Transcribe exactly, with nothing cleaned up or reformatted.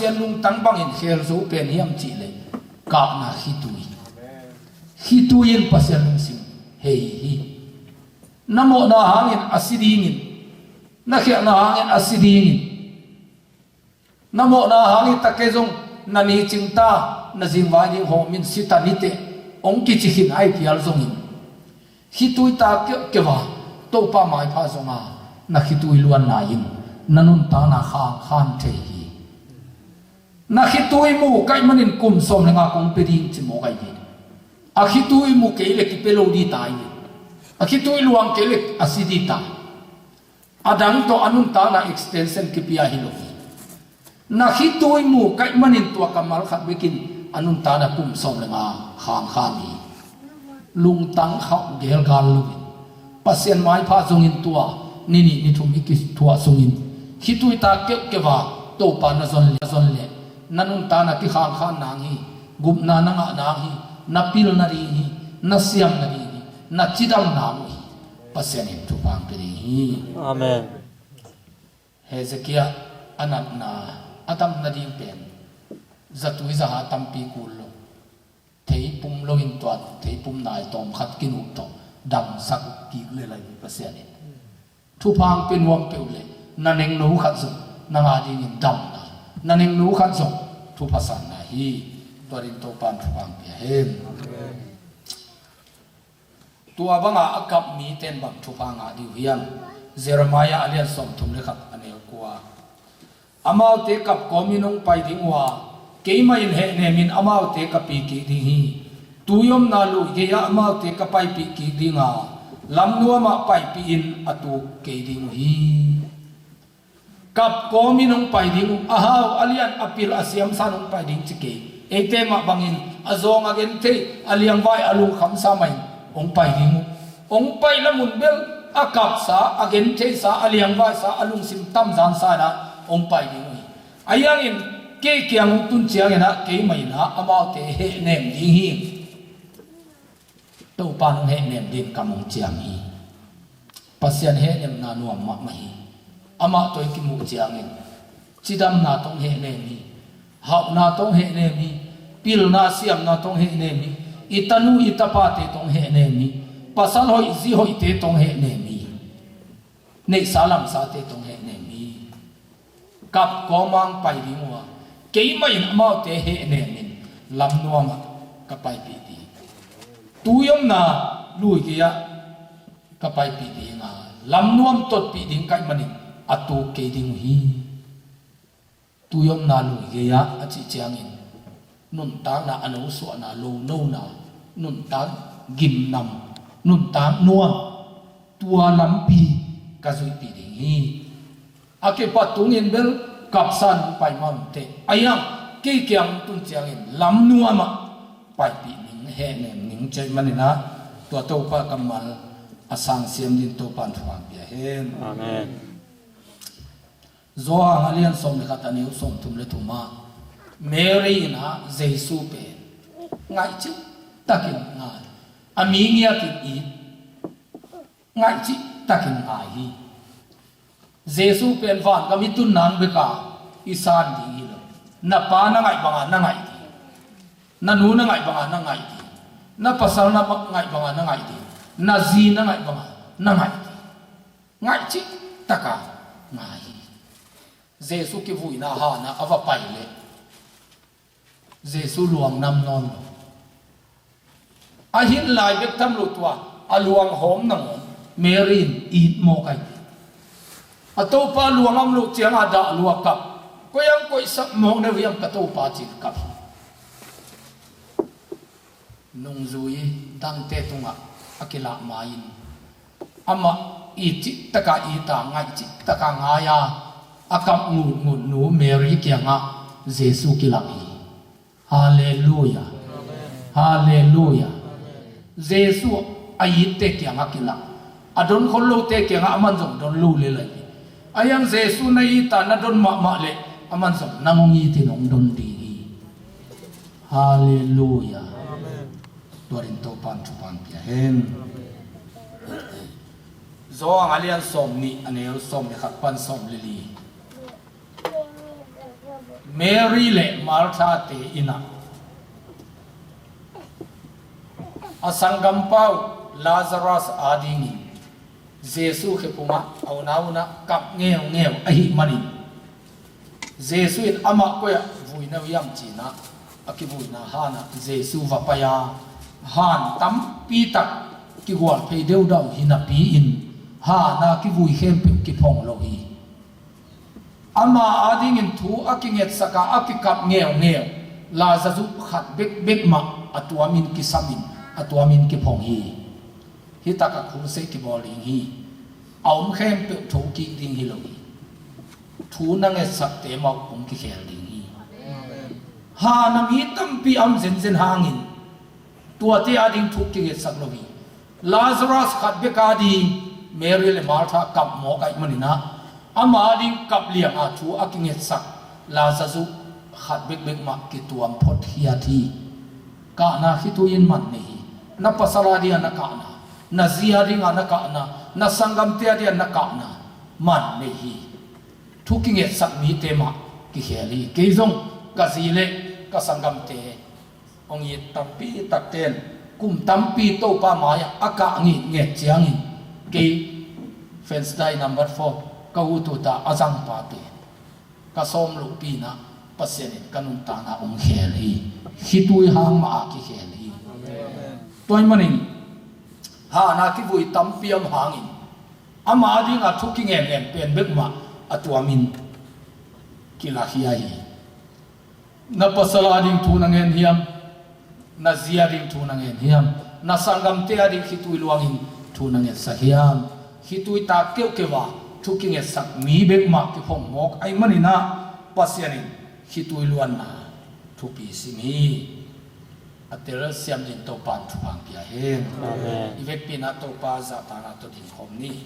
Pasian lungtang bangin khel zo pen hiam cihleh, kahna khitui. Khitui in Pasian lungsim hei hi. Na mawhna hangin a si dingin, na khialhna hangin a si dingin, na mawhna hangin takei zong na ni cingta, na zingvai ding hawmin si ta niteh, hong kici khin ai pial zongin, khitui ta keuhkeuh a Topa maipha zonga na khitui luanna in na nuntakna khangkhan thei hi. Na khitui mu kaih manin kum sawm le nga kong pia ding ci mawk ahi hi. A khitui mu kei le kipia lo ding ta hi. A khitui luang kei le a si ding ta. A dang tawh a nuntakna extension kipia hi lo hi. Na khitui mu kaih manin tua kammal khat bekin a nuntakna kum sawm le nga khangkhan hi. Lungtang khauh gelgal loin, Pasian maipha zongin tua ni nih ni thum i kithuah sungin, khitui ta keuhkeuh a Topa na zon le, na zon le, na nuntakna kikhangkhan nang hi. Gupna na ngah nang hi. Na pil nading hi. Na siam nading hi. Na cidam nang uh hi. Pasian in thupha hong pia ding hi. Amen. Hezekiah a natna, a dam nading pen zatui zaha tampi kul lo. Thei pum loin tua thei pum nai tawm khat kinuh tawh damsak kik le lai hi Pasian in. Thupha hong pia nuam peuh le na nengno khat zong nang a dingin damna, na nengno khat zong thupha sanna hi. Tua ding Topa in thupha hong pia hen. Tua banga a kap mite in bang thupha ngah ding uh hiam? Jeremiah a lian sawmthum le khat a neu kua. Amaute kap kawmin hong pai ding uh a, keimah in hehnemin amaute ka pi kik ding hi. Tui omna lui gei-ah amaute ka paipih kik ding a, lamnuamah paipih in a tuk kei ding uh hi. Kap kawmin hong pai ding uh, a hau a lian a pil a siamsa in hong pai ding ci kei. Eite mah bangin a zawng a genthei, a liangvai a lungkhamsa mah in hong pai ding uh. Hong pai lamun bel a kapsa, a gentheisa, a liangvaisa, a lungsim tamzansa in ah hong pai ding uh hi. Ahi hangin kei kiang hong tun ciangin ah keimah in ah amaute hehnem ding hi. Topa in hong hehnem ding kam hong ciam hi. Pasian hehnemna nuam mahmah hi. Amah tawh i kimuh ciangin cidamna tawh hong hehnem hi. Hauhna tawh hong hehnem hi. Pilna siamna tawh hong hehnem hi. I tanu i tapate tawh hong hehnem hi. Pasal hoih zi hoihte tawh hong hehnem hi. Neihsa lamsate tawh hong hehnem hi. Kap kawmang pai ding uh a, keimah in amaute hehnemin lamnuamah ka paipih ding. Tui omna lui gei-ah ka paipih ding a, lamnuam totpih ding kaih manin a tuk kei ding uh hi. Tui omna lui gei-ah a cih ciangin nuntakna a nosuahna, lo nona, nuntak gimnam, nuntak nuam, tua lampi ka zuihpih ding hi. A kipat tungin bel kapsa in hong pai mah un teh, ahi hang kei kiang hong tun ciangin lamnuamah paipih ning, hehnem ning ci ahih manin ah, tua Topa kammal a sangsiam dingin Topa in thupha pia hen. Amen. Johan a lian sawm le khat a neu sawmthum le thum ah Mary in ah Jesu pen ngaihcih takin ngai. A mi ngiatin it, ngaihcih takin ngai hi. Jesu pen vangam i tun nang bek a i san ding hi lo. Na pa na ngaih banga na ngaih ding. Na nu na ngaih banga na ngaih ding. Na pasal na ngaih banga na ngaih ding. Na zi na ngaih banga na ngaih ding. Ngaihcih taka ngai hi. Jesu kivuina hana a va pai leh Jesu luang nam nawn lo. A hin lai bek tham lo, tua a luang hawm nangawn Mary in it mawk ahi. A Topa luang om loh cianga dah lua kap. Koi ang koihsak mawk na uh hiam ka Topa ci-in kap hi. Nungzui dangte tungah a kilah ma-in amah itcih taka it a, ngaihcih taka ngai a, a kap ngutngut nu Mary kiangah Jesu kilang hi. Halleluia. Halleluia. Jesu a itte kiangah kilang. A don khol lote kiangah aman zong don lo lel ahi. Ahi hang Jesu na it a, na don mahmah leh aman zong nang hong itin hong don ding hi. Halleluia. Tua dingin Topa'n thupha hong pia hen. Johan a lian sawmnih a neu sawm le khat pan sawm le li. Mary le Martha te inn ah a sanggampa uh Lazarus adingin Jesu khekung ah a unau un ah kap ngeungeu ahih manin, Jesu in amah koi ah vui na uh hiam ci-in ah a kivuina han ah Jesu va pai a, han tampi tak kigual phei deudau hi napi-in han a kivui khempeuh kiphong lo hi. Ama adingin thu a kingetsak a, a kikap ngeungeu Lazarus khat bekbek mah a tuamin kisamin, a tuamin kiphong hi. Hih tak ah crusade kibawl ding hi. A om khempeuh thokik ding hi lo hi. Thu na ngetsakte mah uh hong kikhel ding hi. Han ah mi tampi a om zenzen hangin tuate ading thu kingetsak lo hi. Lazarus khat bek ading Mary le Martha kap mawk ahih manin ah, ama ading kap liang a thu a kingetsak Lazarus khat bekbek mah kituam phot hiat hi. Kahna khitui in man nei hi. Na pasal ading a na kahna, na zi ading a na kahna, na sanggamte ading a na kahna man nei hi. Thu kingetsak mite mah kikhel hi. Kei zong ka zi le ka sanggamte hong it tampi takte'n kum tampi Topa mai-ah a kah ngitnget ciangin, kei Fence Day number four ka ut ut a, a zangpate ka sawm lohpi in ah Pasian in ka nuntakna hong khel hi. Khitui hang mah a kikhel hi. Tua ahih manin han a kivui tampi om hangin ama ading a thu kingen ngen pen bek mah a tuamin kilakhia hi. Na pasal ading thu na ngen hiam? Na zi ading thu na ngen hiam? Na sanggamte ading khitui luangin thu na ngetsak hiam? Khitui tak keuhkeuh a thu kingetsak mi bek mah kiphong mawk ahih manin ah Pasian in khitui luanna thupi sim hi. A telsiam dingin Topa in thupha hong pia hen. Amen. I vekpi in ah Topa zahtakna tawh dingkhawm ni.